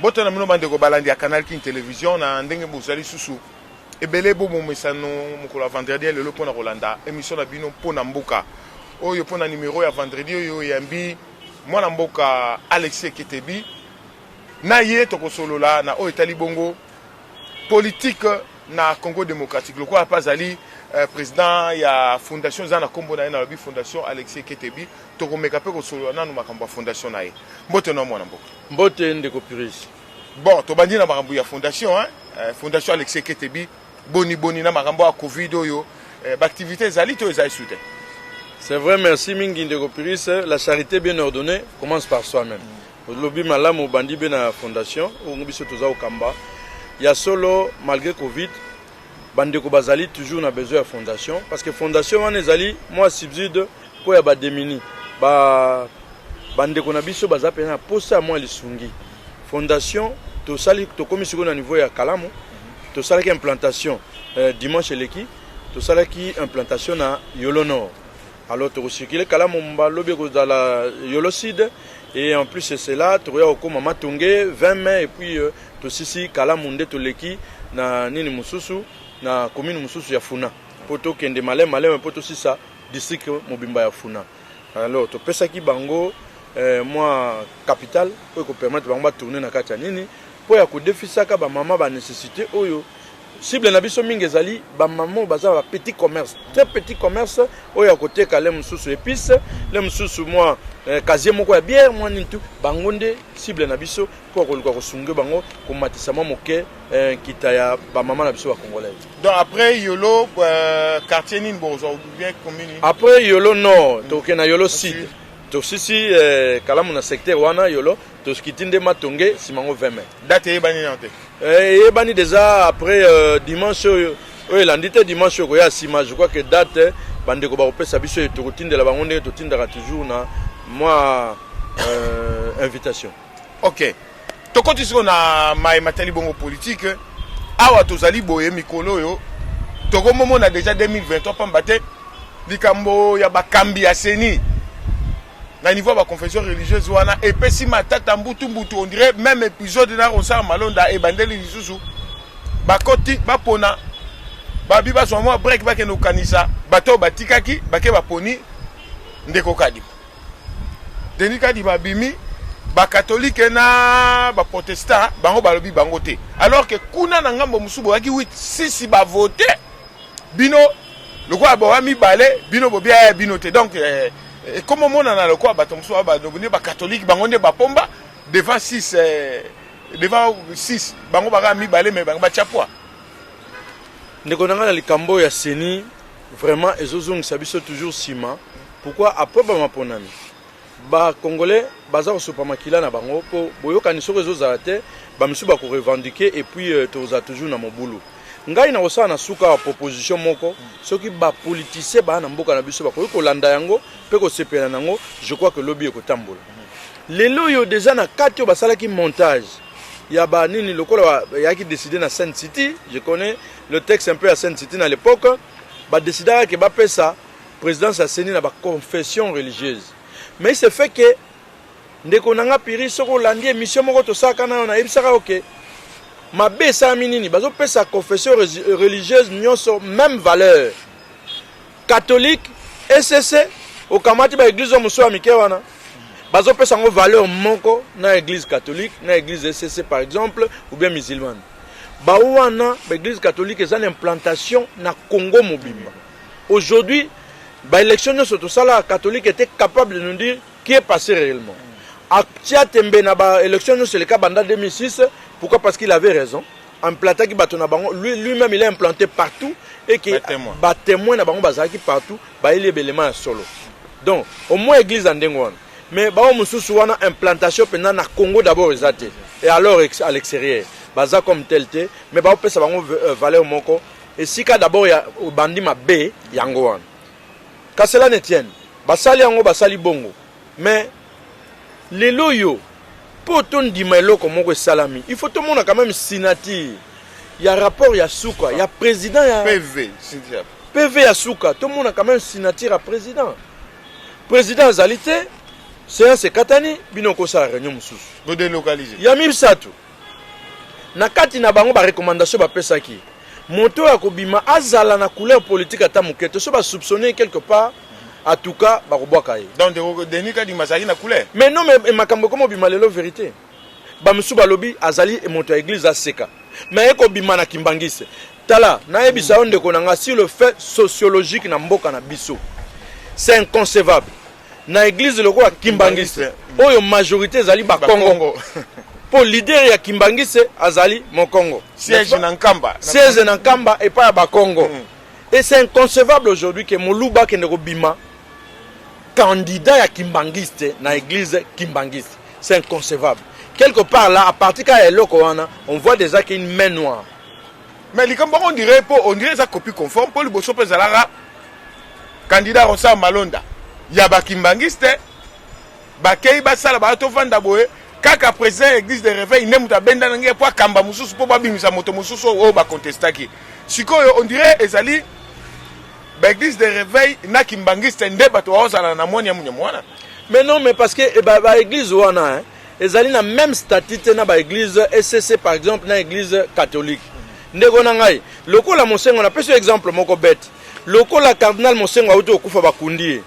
Mbote na bino bandeko balandi ya Canal Kin Television na ndenge bozali susu ebele bomomesano mokolo ya vendredi ya lelo mpo na kolanda emission na bino mpo na mboka oyo mpo na numero ya vendredi oyo eyambi mwana mboka Alexis Eketebi na ye tokosolola na oyo etali bongo politique na Congo démocratique lokola mpe azali président ya fondation eza na nkombo na ye, nalobi fondation Alexis Eketebi. Tokomeka mpe kosolola nanu makambo ya fondation na ye. Mbote na mwana mboka. Mbote, ndeko Puris. Bon, tobandi na makambo ya fondation, hein? Fondation Alexis Eketebi, boni boni na makambo ya Covid oyo, baactivité ezali to ezali su te? C'est vrai, merci mingi, ndeko Puris. La charité bien ordonnée commence par soi-même. Olobi malamu, obandi be na fondation oyo biso toza kokamba. Ya solo, malgré Covid, bandeko bazali toujours na besoin ya fondation, parce que fondation wana ezali mwa subside mpo ya badémunis ba bandeko na biso baza mpenza na posa ya mwa lisungi. Fondation tosali, tokomi sikoyo na niveau ya Kalamu. Tosalaki implantation dimanche eleki, tosalaki implantation na Yolo Nord. Alors tokocirculer Kalamu, balobi ekozala Yolo Sud et en plus de cela tokoya kokóma Matonge 20 mai et puis tosisi Kalamu nde toleki na nini mosusu, na commune mosusu ya Funa, mpo tokende maleme maleme mpo tosisa district mobimba ya Funa. Alors topesaki bango mwa capital oyo ekopermettre bango batourner na kati ya nini mpo ya kodefisaka bamama banécessité. Oyo cible na biso mingi ezali bamama oyo baza ba petit commerce, très petit commerce, oyo ya koteka le mosusu épice, le mosusu mwa casier moko ya bière, mwa nini tu. Bango nde cible na biso mpo ya koluka kosunga bango komatisa mwa moke nkita ya bamama na biso bacongolaise. Donc après Yolo, quartier nini bozwa ou bien commune? Après Yolo Nord, tokokende na Yolo Sud. Tosisi Kalamu na secteur wana Yolo, tokiti nde Matonge, nsima yango 20 mai. Date eyebani nano te? Eyebani déjà après dimanche oyo oyo elandi te, dimanche oyo koya nsima. Je crois que date bandeko bakopesa biso, tokotindela bango ndenge totindaka toujours na mwa invitation. Ok, tokoti sikoyo na maye matali bongo politique. Awa tozali boye, mikolo oyo tokomomona déjà 2023, pamba te likambo ya bakambi ya CENI na niveau ya baconfession religieuse wana epesi matata mbutu mbutu. On dirait même épisode na Ronsard Malonda ebandeli lisusu. Bakoti bapona, babi bazwa mwa break, bakende kokanisa. Bato oyo batikaki bake, baponi ndeko Kadima, Denis Kadima abimi. Bakatolike na baprotestant bango balobi bango te, alors que kuna na ngambo mosusu boyaki 8 6 bavote bino lokola boya mibale, bino bobia ya bino te. Donc ekoma omonana lokola bato mosusu bande bakatolike bango nde bapomba devant 6, devant 6 bango baka mibale, mais bango batya poids. Ndeko na ngai, na likambo oyo ya CENI, vraiment ezozongisa biso toujours nsima. Pourquoi? Après bamaponami, bacongolais baza kosopa makila na bango mpo boyokani soki ezozala te, bamisusu bakorevendiquer et puis tozala toujours na mobulu. Ngai na kosala na suka ya proposition moko, soki bapoliticien baa na mboka na biso bakoki kolanda yango mpe kosepela na yango, je crois que lobi ekotambola. Lelo oyo déjà na kati oyo basalaki montage ya banini lokola bayaki décidé na Sun City, je connais le texte un peu ya Sun City na l'époque, badécidaka ke bapesa présidence ya CENI na baconfession religieuse. Mais il se fait que, ndeko na nga Piri, soki olandi émission moko tosalaka na yo, nayebisaka yo ke mabe esalami nini? Bazopesa confession religieuse nyonso même valeur, catholique, ECC, okamati baéglise oyo mosusu ya mike wana, bazopesa yango valeur moko na église catholique, na église ECC par exemple, ou bien musulmane. Bao wana baéglise catholique eza na implantation na Congo mobimba. Aujourd'hui, baélection nyonso tosala, catholique était capable de nous dire qui est passé réellement. Atia tembe na baélection nyonso eleka banda 2006. Pourquoi? Parce qu'il avait raison, implantaki bato na bango, lui-même il est implanté partout et que batémoin na bango bazalaki partout, bayeli ebelema ya solo. Donc au moins église ya ndenge wana, mais bao mosusu wana implantation mpenza na Congo d'abord eza te et alors à l'extérieur baza comme tel te, mais baopesa bango valeur moko. Esika d'abord ya obandi mabe yango wana. Kasi cela ne tienne, basali yango, basali bongo, mais lelo oyo mpo tondima eloko moko esalami, il faut tomona quand même signature ya rapport ya suka ya président ya PV. PV ya suka. Tomona quand même signature ya président. Président azali te, séance ekatani, bino okosala réunion mosusu. Bodélocaliser. Ya misato. Na kati na bango barecommandation bapesaki, moto oyo akobima azala na couleur politique ata moke te. So basoupçonne quelque part, en tout cas bakobwaka ye. Donc Denis Kadima azalaki na couleur? Mais non, mais makambo ekoma obima lelo, vérité, bamosusu balobi azali moto ya église aseka, mais ekobima na kimbangiste. Tala, nayebisa yo, ndeko na nga, sur le fait sociologique na mboka na biso, c'est inconcevable na église lokola kimbangiste oyo majorité ezali Bakongo, mpo leader ya kimbangiste azali Mokongo. Siège na Nkamba. Siège na Nkamba epai ya Bakongo. Et c'est inconcevable aujourd'hui ke Moluba akende kobima candidat ya kimbangiste na église kimbangiste. C'est inconcevable. Quelque part là, à partir kaka ya eloko wana, on voit déjà qu'il y a une main noire. Mais likambo yango, on dirait, mpo on dirait eza copie conforme, mpo liboso mpe ezalaka candidat Ronsard Malonda ya bakimbangiste, bakei basala baya tovanda boye kaka président ya église de réveil nde moto abendana nge mpo akamba mosusu mpo babimisa moto mosusu oyo bacontestaki. Sikoyo on dirait ezali baéglise de réveil na kimbangiste nde bato baozala na mwani ya munyama wana. Mais non, mais parce que eh, baéglise wana, hein, ezali na même statut te na baéglise ECC par exemple, na église catholique. Ndeko na ngai, lokola Mosengo, napesi yo exemple moko bête, lokola cardinal Mosengo auti kokufa, bakundi ye,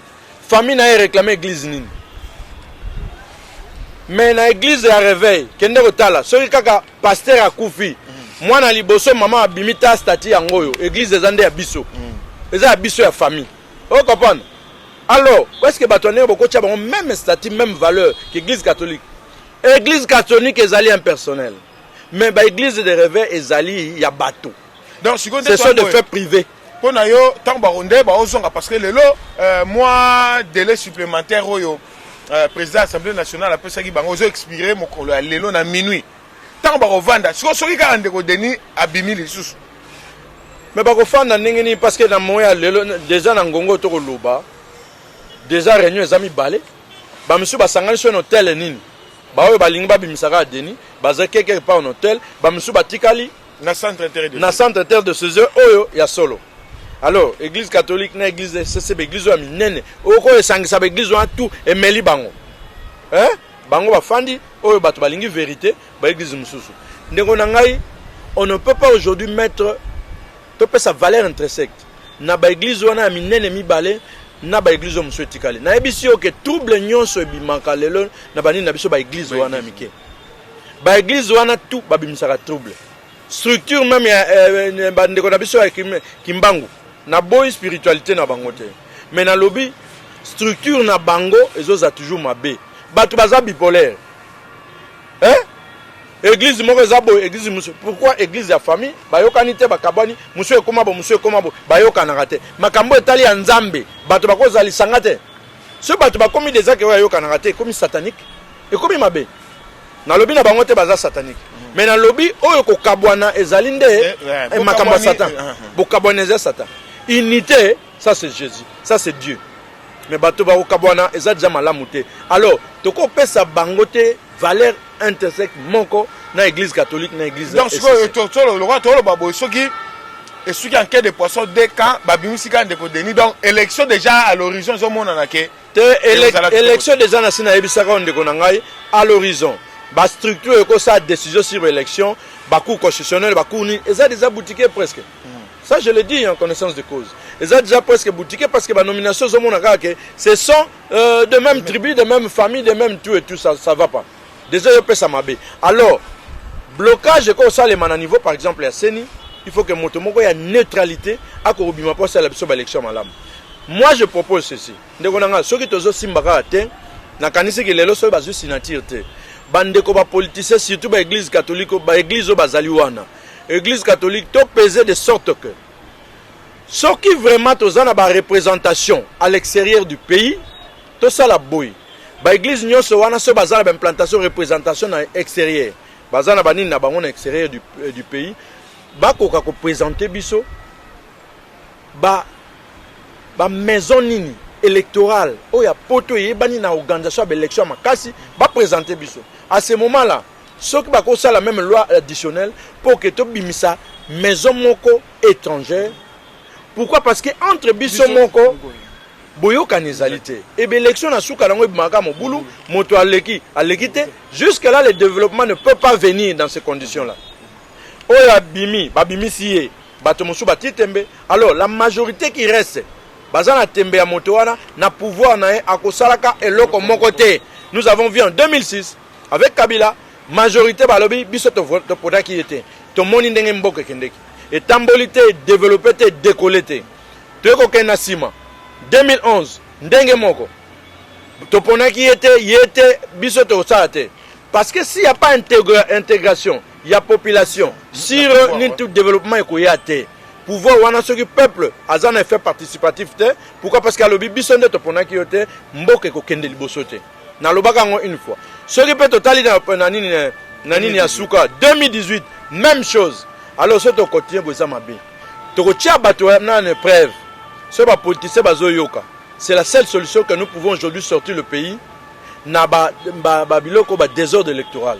famille na ye réclame église nini? Mais na église ya réveil, kende kotala, soki kaka pasteur akufi, mwana liboso, mama abimi ta statut yango oyo, église eza nde ya biso, eza ya biso ya famille. Ocomprendre? Alors est ce que bato ya ndenge bokotia bango même statut, même valeur qu'église catholique? Église catholique ezali impersonnel, mais baéglise de réveil ezali ya bato. Donc sikoyo, ce sont des faits privés. Mpo na yo, ntango bakonde baozonga, parce que lelo mwa délai supplémentaire oyo président Assemblée nationale apesaki bango ozo expire mokolo ya lelo na minuit, ntango bakovanda sikoyo, soki kaka ndeko Denis abimi lisusu? Mais bakofanda ndenge nini? Parce que na moya ya lelo déjà, na ngongo tokoloba, déjà réunion eza mibale. Bamisusu basangani so na hotel nini, baoyo balingi babimisaka ya Denis baza quelque part na hotel, bamisusu batikali na centre intérêt de na centre terre de césar oyo ya solo. Alors église catholique na église CC, baéglise oyo ya minene oyo koyo esangisa baéglise wana tout, emeli bango, hein? Bango bafandi oyo bato balingi vérité, baéglise mosusu. Ndeko na ngai, on ne peut pas aujourd'hui mettre, topesa valeur intrinsèque na baéglise wana ya minene mibale na baéglise oyo mosusu etikali. Nayebisi yo ke trouble nyonso ebimaka lelo na banini na biso, baéglise wana ya mike, baéglise wana tout babimisaka trouble. Structure même ya bandeko na biso ya Kimbangu, naboyi spiritualité na bango te, mais nalobi structure na bango ezoza toujours mabe. Bato baza bipolaire, hein? Église moko eza boye, église mosusu. Pourquoi église ya famille bayokani te, bakabwani, mosusu ekóma bo, mosusu ekóma bo, bayokanaka te? Makambo etali ya Nzambe, bato bakozala lisanga te. Soki bato bakomi déjà ke oyo ayokanaka te, ekomi satanique, ekomi mabe. Nalobi na bango te baza satanique, mais nalobi oyo kokabwana ezali nde makambo ya Satan. Bokabwana eza Satan. Unité, ça c'est Jésus, ça c'est Dieu. Mais bato bakokabwana eza déjà malamu te. Alors tokopesa bango te valeur intrinsèque moko na église catholique, na église. Donc sikoyo lokola toloba boye, soki esuki en queue de poisson, deux camps babimisi kaka ndeko Denis, donc élection déjà à l'horizon ezomonana ke te. Élection déjà na si nayebisaka oyo, ndeko na ngai, à l'horizon bastructure ekosala décision sur élection, bacour constitutionnelle, bacour nini, eza déjà boutique presque. Ça, je le dis en connaissance de cause, eza déjà presque boutique, parce que banomination ozomona kaka ke ce sont de même tribu, de même famille, de même tout et tout ça. Ça va pas déjà, yopesa mabe. Alors blocage ekosalema na niveau par exemple ya CENI. Il faut que moto moko ya neutralité akokobima mpo asala biso baélection malamu. Moi, je propose ceci, ndeko na ngai: soki tozosimba kaka te, nakanisiki lelo soki bazwi signature te, bandeko bapoliticien, surtout baéglise catholique, baéglise oyo bazali wana, église catholique, topese de sorte que soki vraiment toza na bareprésentation à l'extérieur du pays, tosala boye: baéglise nyonso wana, soki baza na baimplantation, représentation na extérieur, baza na banini na bango na extérieur du pays, bakoka koprésente biso ba maison nini électorale oyo ya poto eyebani na organisation ya baélection ya makasi, baprésente biso. À ce moment là, soki bakosala même loi additionnelle mpo ke tobimisa maison moko étrangère. Pourquoi? Parce que entre biso moko boyokani ezali te. Ebe élection na suka nango ebimaka mobulu, moto aleki, aleki te. Jusque là, le développement ne peut pas venir dans ces conditions là. Oyo abimi, babimisi ye, bato mosusu batii tembe. Alors la majorité qui reste baza na tembe ya moto wana na pouvoir na ye, akosalaka eloko moko te. Nous avons vu en 2006 avec Kabila, majorité balobi biso topotaki ye te. Tomoni ndenge mboka ekendeki, etamboli te, développé te, décollé te. Toye kokende na nsima 2011, ndenge moko, toponaki ye te, ye te, biso tokosala te. Parce que s'il y a pas intégration ya population sur nini, tout développement ekoya te. Pouvoir wana, soki peuple aza na effet participatif te, pourquoi? Parce que alobi biso nde toponaki yo te, mboka ekokende liboso te. Nalobaka yango une fois. Soki mpe totali na nini ya suka, 2018, même chose. Alors soki tokontinue boye, eza mabe. Tokotia bato na épreuve. Soki bapoliticien bazoyoka, c'est la seule solution que nous pouvons aujourd'hui sortir le pays na babiloko ba désordre électoral.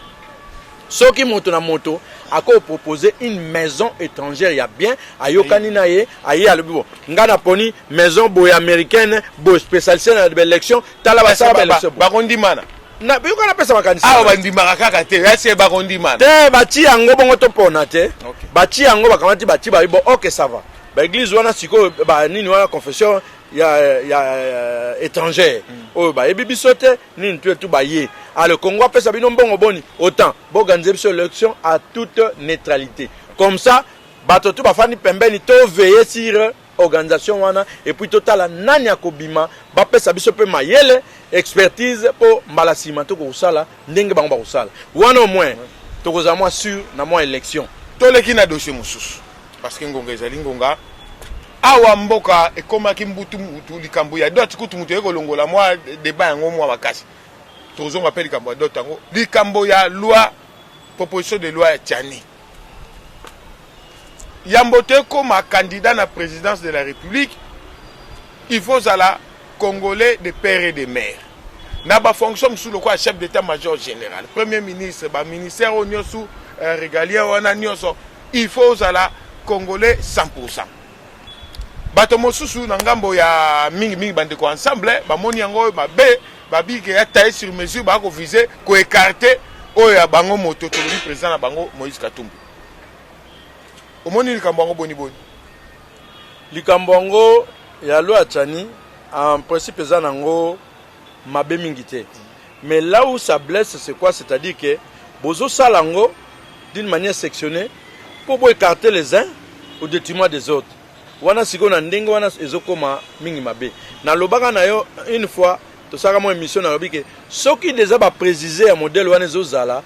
Soki moto na moto akopropose une maison étrangère ya bien, ayokani na ye, aye, alobi: "Bo nga naponi maison boye américaine boye, spécialisé na baélection, tala basala baélection." Bakondimana? Yoka, napesa makanisi. Awa bandimaka kaka te, ese bakondimana? Te, batie yango bongo, topona te. Batie yango, bakamati, batie, bayi: "Bon, ok, ça va." Baéglise wana sikoyo, banini wana, confession ya étrangère oyo bayebi biso te, nini tu etu, baye ale Congo, apesa bino mbongo boni, autant boorganiser biso élection à toute neutralité. Comme ça bato tu bafandi pembeni, toveille sur organisation wana et puis totala nani akobima. Bapesa biso mpe mayele, expertise, mpo mbala nsima tokosala ndenge bango bakosala wana. Au moins tokozala mwa sûr na mwa élection. Toleki na dossier mosusu, parce que ngonga ezali ngonga. Awa mboka ekomaki mbutu mutu, likambo ya dot kutu mutu ekolongola mwa débat yango mwa makasi. Tozonga mpe likambo ya dot yango, likambo ya loi, proposition de loi ya Tshiani. Yambo te ekóma candidat na présidence de la République, il faut ozala Congolais de père et de mère. Na bafonction mosusu lokola chef d'état major général, premier ministre, baministère oyo nyonso régalien wana nyonso, il faut ozala Congolais 100. Bato mosusu na ngambo ya mingimingi, bandeko Ensemble, bamoni yango oyo mabe, babike ya taille sur mesure, bakoviser koécarter oyo ya bango moto, tolobi président na bango Moïse Katumbi. Omoni likambo yango boni boni? Likambo yango ya loi ya Tshiani, en principe eza nango mabe mingi te. Mais là où ça blesse, c'est quoi? C'est-à-dire que bozosala yango d'une manière sectionnée mpo boécarter les uns au détriment des autres. Wana sikoyo, na ndenge wana ezokóma mingi mabe. Nalobaka na yo une fois, tosalaka mwa émission, nalobi ke soki déjà baprécise ya modèle wana ezozala,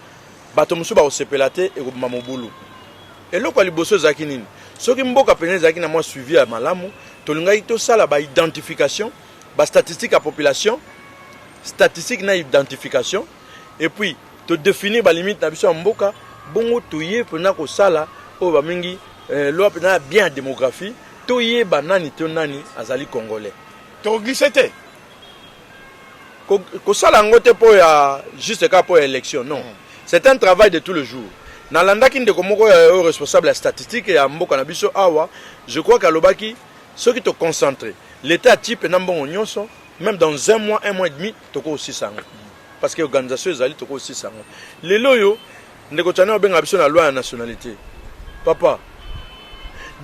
bato mosusu bakosepela te, ekobima mobulu. Eloko ya liboso ezalaki nini? Soki mboka mpenza ezalaki na mwa suivi ya malamu, tolingaki tosala baidentification, bastatistique ya population, statistique na identification, et puis todéfinir balimite na biso ya mboka. Bongo toye mpenza kosala oyo bamingi loi mpenza ya bien ya démographie, toyeba nani to nani azali Congolais. Toglisse te. Kosala yango te mpo ya juste kaka mpo ya élection, non. C'est un travail de tout le jour. Nalandaki ndeko moko ya oyo responsable ya statistique ya mboka na biso awa, je crois qu'alobaki soki toconcentre, l'État atie mpenza mbongo nyonso, même dans un mois, un mois et demi, tokosisa yango, parce que organisation ezali, tokosisa yango. Lelo oyo ndeko Tshiani obenga biso na loi ya nationalité, papa,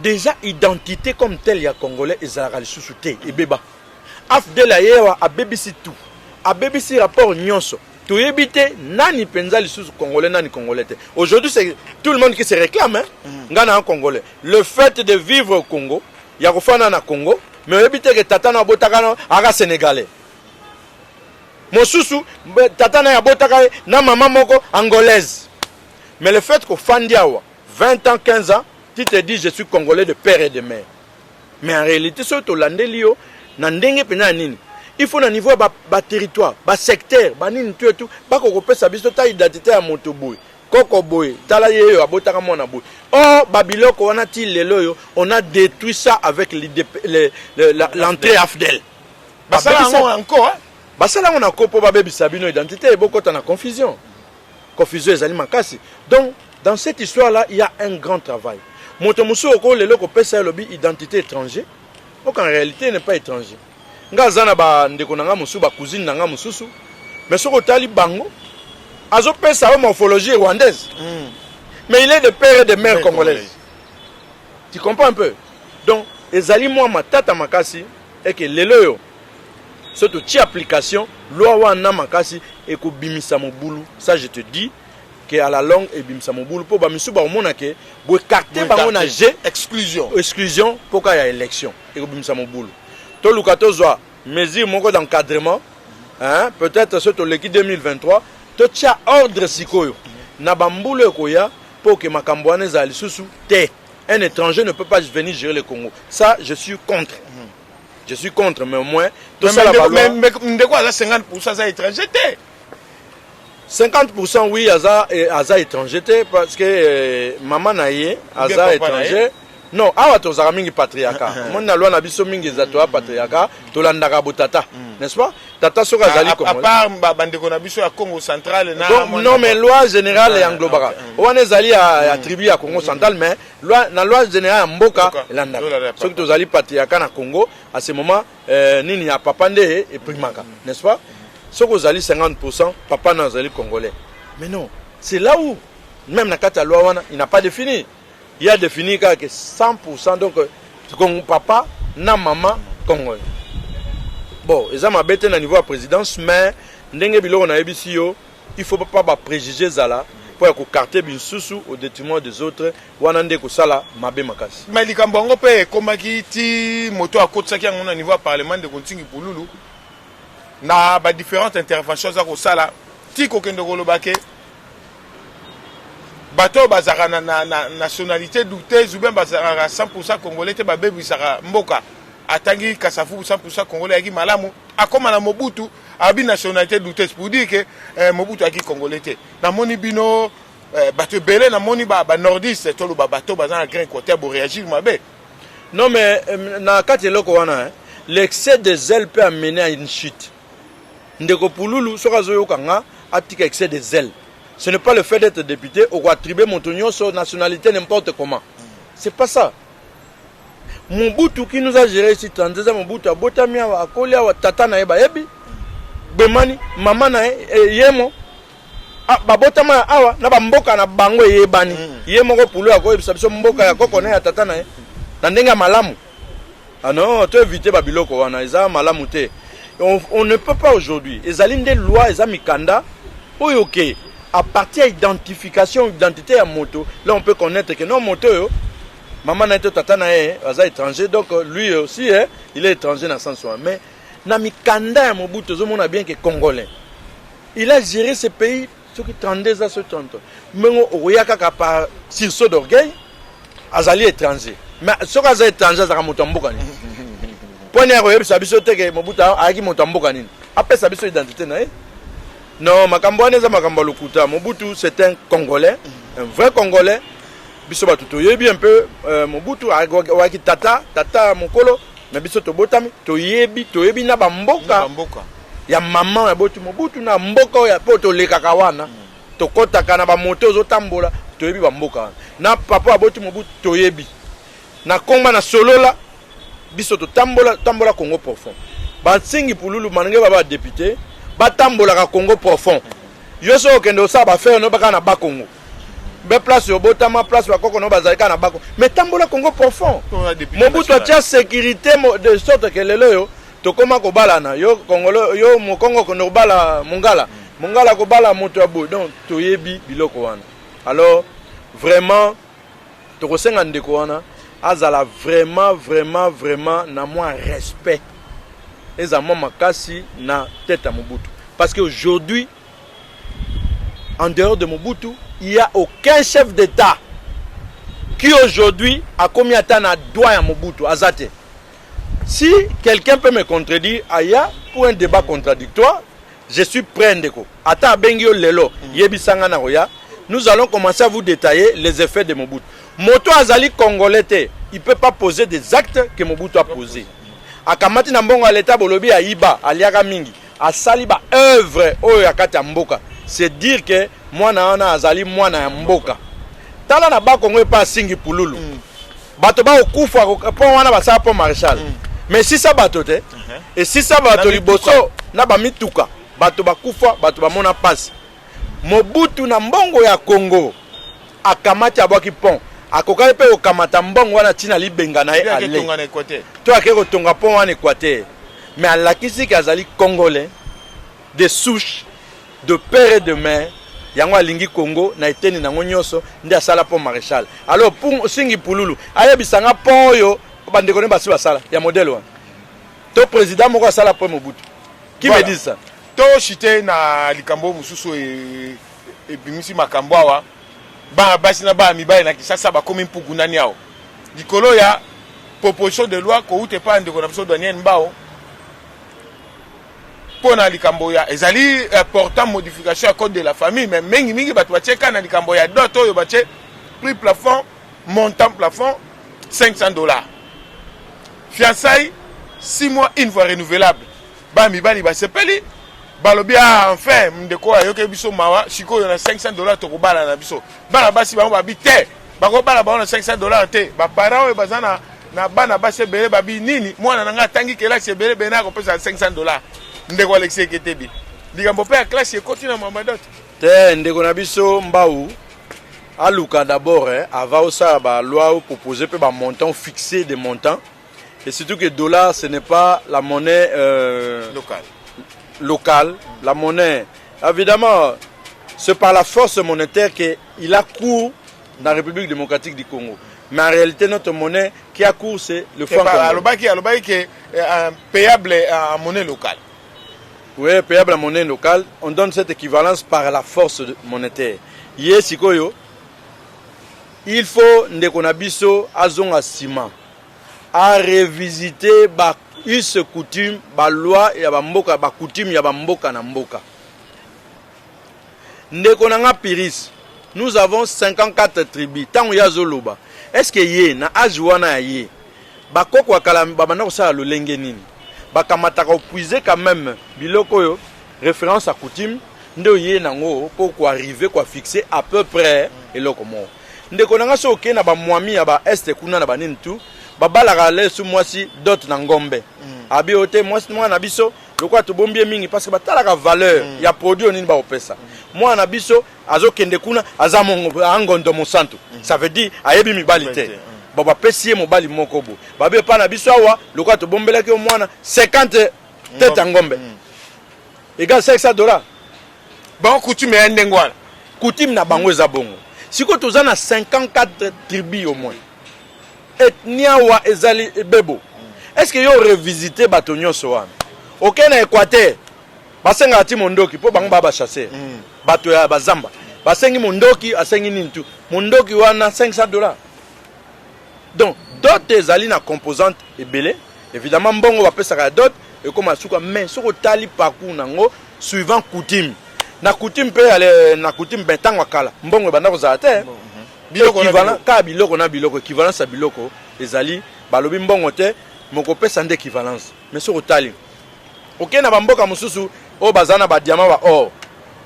déjà identité comme telle ya Congolais ezalaka lisusu te, ebeba. AFDL ayewa, abebisi tout, abebisi rapport nyonso. Toyebi te nani mpenza lisusu Congolais, nani Congolais te. Aujourd'hui, c'est tout le monde qui se réclame, hein? Nga na Congolais. Le fait de vivre au Congo, ya kofanda na Congo, mais oyebi te ke tata na abotaka na aka Sénégalais, mosusu tata na ye abotaka ye na mama moko angolaise. Mais le fait kofandi awa 20 ans, 15 ans, tu te dis: "Je suis Congolais de père et de mère." Mais en réalité, soki tolandeli yo na ndenge mpenza ya nini, il faut na niveau ya baterritoire, basecteur, banini tu etu, bakokopesa biso ta identité ya moto boye, koko boye, tala ye oyo abotaka mwana boye. Or babiloko wana ti lelo oyo, on a détruit ça avec l'entrée AFDL. Basala yango encore, hein? Basala yango na ko mpo babebisa bino identité, ebokota na confusion. Confusion ezali makasi. Donc dans cette histoire là, il y a un grand travail. Moto mosusu oko lelo kopesa ye, lobi identité étranger, ok, en réalité n'est pas étranger. Nga aza na bandeko na nga mosusu, bacousine na nga mosusu, mais soki otali bango, azopesa yo morphologie rwandaise. Mais il est de père et de mère congolaise. Tu comprends un peu? Donc ezali mwa matata makasi eke lelo oyo soki totie application loi wana makasi, ekobimisa mobulu. Ça, je te dis que à la longue ebimisa mobulu, mpo bamisusu bakomona ke boécarter bango na g Exclusion. Exclusion mpoka ya élection ekobimisa mobulu. Toluka tozwa mesure moko d'encadrement, hein, peut-être soki toleki 2023, totia ordre sikoyo na bambulu ekoya, mpo ke makambo wana ezala lisusu te. Un étranger ne peut pas venir gérer le Congo. Ça, je suis contre, je suis contre. Mais au moins tosala baloi. Ndeko aza 50, aza étranger te. 50, oui, aza, aza étranger te, parce que mama na ye aza étranger. Non, awa tozalaka mingi patriarcat. Omoni, na loi na biso mingi eza toya patriarcat, tolandaka botata, n'est-ce pas? Tata soki azali À part bandeko na biso ya Congo Central na Donc, non, mais loi générale englobaka wana. Ezali ya tribu ya Congo Central, mais loi, na loi générale ya mboka elandaka soki tozali patriarcat na Congo à ce moment, nini ya papa nde eprimaka, n'est-ce pas? Soki ozali 50, papa na azali congolais. Mais non, c'est là où même na kati ya loi wana, il n'a pas défini. Il a défini kaka 100, donc papa na mama congolais. Bon, eza mabe te na niveau ya présidence, mais ndenge biloko nayebisi yo, il faut pas bapréjugé ezala mpo ya koécarter bisusu au détriment des autres. Wana nde kosala mabe makasi. Mais likambo yango mpe ekomaki ti moto akotisaki yango na niveau ya parlement, ndeko Ntingi Pululu, na badifférentes interventions aza kosala, ti kokende koloba ke bato oyo bazalaka na nationalité douteuse ou bien bazalaka 100 congolais te, babebisaka mboka. Atangi Kasavubu, 100 congolais, ayaki malamu. Akóma na Mobutu, abi nationalité douteuse, pour dire que Mobutu ayaki congolais te. Namoni bino bato ebele, namoni banordiste, toloba bato baza na Grand Équateur, boréagir mabe. Non, mais na kati eloko wana, l'excès de zèle peut amener à une chute. Ndeko Pululu, soki azoyoka nga, atika excès de zèle. Ce n'est pas le fait d'être député okoattribue moto nyonso nationalité n'importe comment. C'est pas ça. Mobutu qui nous a géré ici 32 ans, Mobutu abotami awa, akoli awa, tata na ye bayebi gbemani, mama na ye yemo. Ah, babotama awa na bamboka na bango eyebani. Ye moko Pulu akoyebisa biso mboka ya koko na ye, ya tata na ye, na ndenge ya malamu. Ah non, to éviter babiloko wana, eza malamu te. On ne peut pas aujourd'hui, ezali nde loi, eza mikanda oyo ke à partir ya identification, identité ya moto, là on peut connaître que non, moto oyo, mama na ye to tata na ye aza étranger, donc lui aussi, eh, il est étranger na sens wana. Mais na mikanda ya Mobutu, ozomona bien que congolais. Il a géré ce pays soki 32 ans, soki 33. Mbongo okoya kaka par sursaut d'orgueil, azali étranger. Mais soki aza étranger, azalaka moto ya mboka nini? Mpo nini akoyebisa biso te ke Mobutu ayaki moto ya mboka nini? Apesa biso identité na ye. Non, makambo wana eza makambo ya lokuta. Mobutu, c'est un Congolais, un vrai Congolais. Biso bato toyebi un peu Mobutu ayaki tata, tata mokolo na biso, tobotami, toyebi, toyebi na bamboka ya mama ya boti Mobutu, na mboka oyo mpo tolekaka wana, tokɔtaka na bamoto, ozotambola, toyebi bamboka wana. Na papa aboti Mobutu, toyebi na komba na solola. Biso totambola, tambola Congo profond. Bansingi Pululu manenge ba badéputé batambolaka Congo profond. Yo soki okende osala baaffaires no, baka na Bakongo be, place obotama, place bakoko no bazali kaka na Bakongo. Mais tambola Congo profond. Mobutu atia sécurité de sorte que lelo oyo tokóma kobalana, yo Kongolo, yo Mokongo okende kobala Mongala, Mongala kobala moto ya boye. Donc toyebi biloko wana. Alors vraiment, tokosenga ndeko wana azala vraiment, vraiment, vraiment na mwa respect, eza mwa makasi na tête ya Mobutu, parce que aujourd'hui, en dehors de Mobutu, il y a aucun chef d'État qui aujourd'hui akomi ata na doigt ya Mobutu, aza te. Si quelqu'un peut me contredire, aya pour un débat contradictoire, je suis prêt. Ndeko ata abengi yo lelo, yebisanga na koya, nous allons commencer à vous détailler les effets de Mobutu. Moto azali congolais te, il peut pas poser des actes que Mobutu a posé. Akamati na mbongo ya leta, bolobi ayiba, aliaka mingi, asali ba œuvre oyo ya kati ya mboka. C'est dire que mwana wana azali mwana ya mboka. Tala na Bakongo epa asingi Pululu, bato bakokufa mpo wana basala mpo Maréchal, mais esisa bato te, esisa bato liboso na bamituka, bato bakufa, bato bamona mpasi. Mobutu na mbongo ya Congo Akamati, abwaki pont. Akokaki mpe kokamata mbongo wana ntina libenga na ye ale to ake kotonga pont wana Équateur. Mais alakisi ke azali Congolais de souche, de père et de mère. Yango alingi Congo na eteni nango nyonso, nde asala pont Maréchal. Alors pour Singi Pululu, ayebisanga pont oyo bandeko ne basi basala ya modèle wana, to président moko asala pont Mobutu qui Voilà. me dit ça. Toshite na likambo mosusu ebimisi makambo awa. Bana basi na bana mibali na Kinshasa bakomi mpuku nani awa likolo ya proposition de loi kouta epai ya ndeko na biso Daniel Mbao mpo na likambo ya ezali portant modification ya code de la famille. Mais mingimingi bato batie ka na likambo ya dot oyo batie prix plafond, montant plafond 500 $, fiançailles 6 mois une fois renouvelable. Bana mibali basepeli, balobi: "Ah, enfin ndeko ayoki biso mawa, sikoyo na 500 $ tokobala na biso." Bana basi bango babi te, bakobala bango na 500 $ te. Baparent oyo baza na bana basi ebele babi: "Nini, mwana na ngai atangi kelasi ebele ebele, akopesa 500 $?" Ndeko Alexi Eketebi, likambo mpe ya classe ekoti na mama dot. Te, ndeko na biso Mbau aluka d'abord, avant osala baloi, proposer mpe bamontant, fixer des montants, et surtout que dollar, ce n'est pas la monnaie locale. Locale, la monnaie, évidemment, c'est par la force monétaire qu'il a cours dans la République démocratique du Congo, mais en réalité, notre monnaie qui a cours, c'est le franc congolais. Alobaki ke payable en monnaie locale. Oui, payable en monnaie locale, on donne cette équivalence par la force monétaire. Ye sikoyo, il faut ndeko na biso azonga nsima, arevisite ba us coutume, baloi ya bamboka, bacoutume ya bamboka na mboka. Ndeko na nga Piris, nous avons 54 tribus. Ntango ye azoloba, est ce que ye na age wana ya ye, bakoko ya kala babanda kosala lolenge nini? Bakamataka opuise quand même biloko oyo référence à coutume nde oye nango mpo koarrive koafixe à peu près eloko moko. Ndeko na nga, so okei na bamwami ya baeste kuna na banini tu, babalaka lesu mwasi dot na ngombe. Abi oyo te, mwasi mwana na biso, lokola tobombi ye mingi, parce que batalaka valeur ya produit oyo nini bakopesa mwana na biso. Azokende kuna, aza angondo mosantu, ça veut dire ayebi mibali te. Bon, bapesi ye mobali moko bo babi epai na biso awa, lokola tobombelaki yo mwana, 50 tete ya ngombe égale 500 $. Bango coutume ya ndenge wana. Coutume na bango eza bongo. Sikoyo toza na 54 tribu au moins, ethnie awa ezali ebebo. Est ce que yo revisite bato nyonso wana? Okei na Équateur, basengaka ti mondoki mpo bango baa bachasseur, bato ya bazamba. Basengi mondoki, asengi nini tu mondoki wana 500 $. Donc dot ezali na composante ebele. Évidemment, mbongo bapesaka ya dot ekóma suka, mais soki otali parcours nango suivant coutume na coutume mpe na coutume, ben ntango ya kala mbongo ebanda kozala te. Biloko na Équivalent biloko. Kaka biloko na biloko, équivalence ya biloko ezali. Balobi mbongo te, mokopesa nde équivalence. Mais soki otali, okei na bamboka mosusu oyo baza na badiamant, ba or,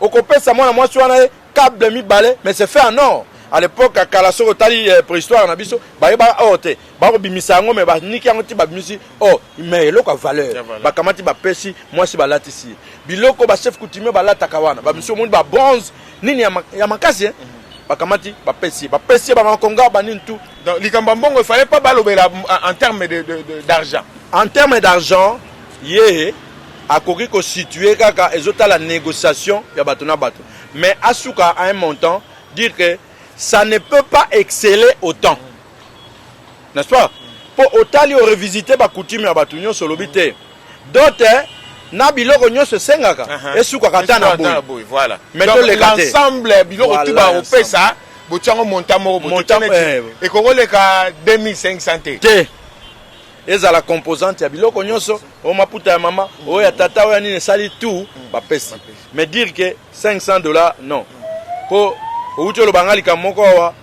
okopesa mwana mwasi wana ye câble mibale, mais c'est fait en or. À l'époque ya kala, soki otali préhistoire na biso, bayeba or te, bakobimisa yango, mais baniki yango ti babimisi or, mais eloko ya valeur. Ya valeur. Bakamati, bapesi mwasi, balatisi ye biloko bachef coutumier balataka wana. Bamisi, omoni babronze nini ya makasi, eh? Bakamati, bapesi ye bamakonga, banini tu. Donc likambo ya mbongo, il fallait pas balobela en terme d'argent. En terme d'argent, ye akoki kositue kaka ezotala négociation ya bato na bato, mais asuka à un montant, dire que ça ne peut pas exceller autant, n'est-ce pas? Mpo otali, orevisite bacoutume ya bato nyonso, olobi te dot na biloko nyonso esengaka esukaka ata na boye. Boye, voilà. Mais Donc, toleka te. l'ensemble ya biloko tu bakopesa, botiango montant moko. Montant, Ekokoleka 2500 te. Te, ezala composante ya biloko nyonso oyo, maputa ya mama, oyo ya tata, oyo ya nini, esali tout, bapesi. Mais dire que 500 $, non. Mpo outi oloba nga likambo moko awa,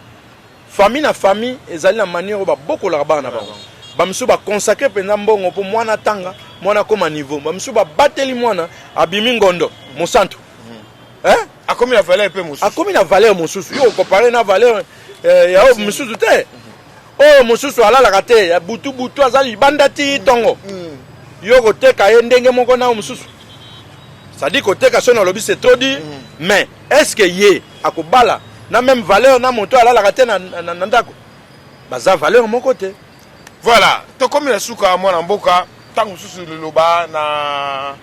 famille na famille ezali na manière oyo babokolaka bana na bango. Bamisusu baconsacre mpenza mbongo mpo mwana atanga, mwana akóma niveau. Bamisusu babateli mwana, abimi ngondo mosantu, eh? Akomi na valeur mpe mosusu. Akomi na valeur mosusu. Yo okompare na valeur ya oyo mosusu te. Oyo mosusu alalaka te ya butu butu, aza libanda ti ntongo. Yo koteka ye ndenge moko na oyo mosusu, c'est-à-dire koteka, soki nalobi, c'est trop dire. Mais est ce que ye akobala na même valeur na moto alalaka te na, na, na ndako. Baza valeur moko te. Voilà, tokomi na suka, mwana mboka. Ntango mosusu liloba na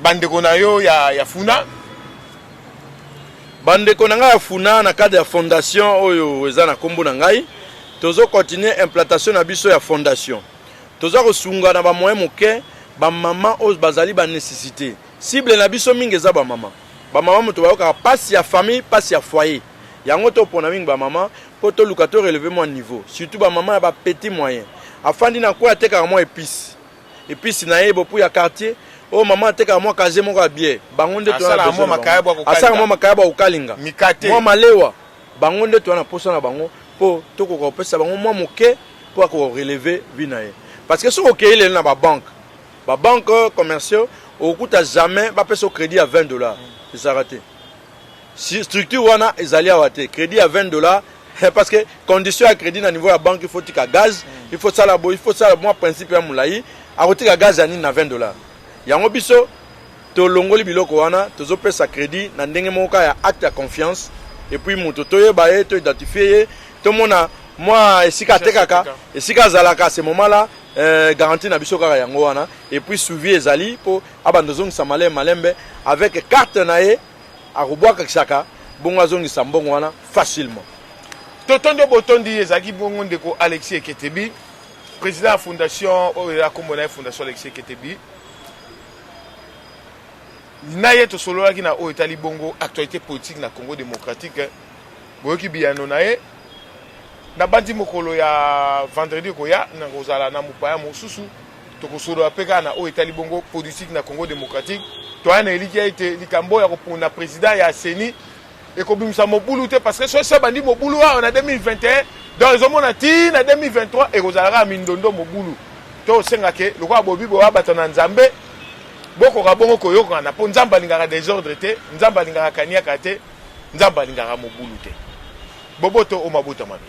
bandeko na yo ya Funa. Bandeko na ngai ya Funa, na cadre ya fondation oyo eza na nkombo na ngai, tozocontinue implantation na biso ya fondation. Toza kosunga na bamoyen moke bamama oyo bazali banécessité. Cible na biso mingi eza bamama. Bamama moto bayokaka mpasi ya famille, mpasi ya foyer. Yango topona mingi bamama mpo toluka to relever mwa niveau, surtout bamama ya bapetit moyen. Afandi na coin, atekaka mwa épice, épice na ye bopu ya quartier oyo. Mama atekaka mwa casier moko ya bière. Bango nde toza na Asalaka besoin mwa na bango. makayabo ya kokalinga. Asalaka mwa makayabo ya kokalinga, mikate, mwa malewa. Bango nde toza na posa na bango mpo tokoka kopesa bango mwa moke mpo akoka korelever vie na ye. Parce que soki okei lelo na babanque, babanque commerciaux, okokuta jamais bapesa yo crédit ya 20 $. Ezalaka te. Si structure wana ezali awa te, crédit ya 20 $, parce que condition ya crédit na niveau ya banque, il faut tika gaz, il faut sala boye, il faut sala mwa principe ya molai. Akotika gaz ya nini na 20 $? Yango biso tolongoli biloko wana. Tozopesa crédit na ndenge moko kaka ya acte ya confiance, et puis moto toyeba ye, toidentifie ye, tomona mwa esika atekaka, esika azalaka. À ce moment là, garantie na biso kaka yango wana. Et puis suivi ezali mpo abanda ozongisa malembe malembe avec carte na ye. Akobwakisaka bongo, azongisa mbongo wana facilement. Totondi oyo botondi. Ezalaki bongo ndeko Alexis Eketebi, président ya fondation oyo eza nkombo na ye, Fondation Alexis Eketebi. Na ye tosololaki na oyo etali bongo actualité politique na Congo démocratique. Boyoki biyano na ye. Nabandi mokolo ya vendredi ekoya na kozala na mopaya mosusu, tokosolola mpe kaka na oyo etali bongo politique na Congo démocratique. Toya na elikya ete likambo ya kopona président ya CENI ekobimisa mobulu te, parce que soki ebandi mobulu awa na 2021, donc ezomona ti na 2023 ekozala kaka mindondo, mobulu. To osengake lokola bobi boya bato na Nzambe, bokoka bongo koyokana, mpo Nzambe alingaka désordre te, Nzambe alingaka kaniaka te, Nzambe alingaka mobulu te. Boboto o mabota mabe.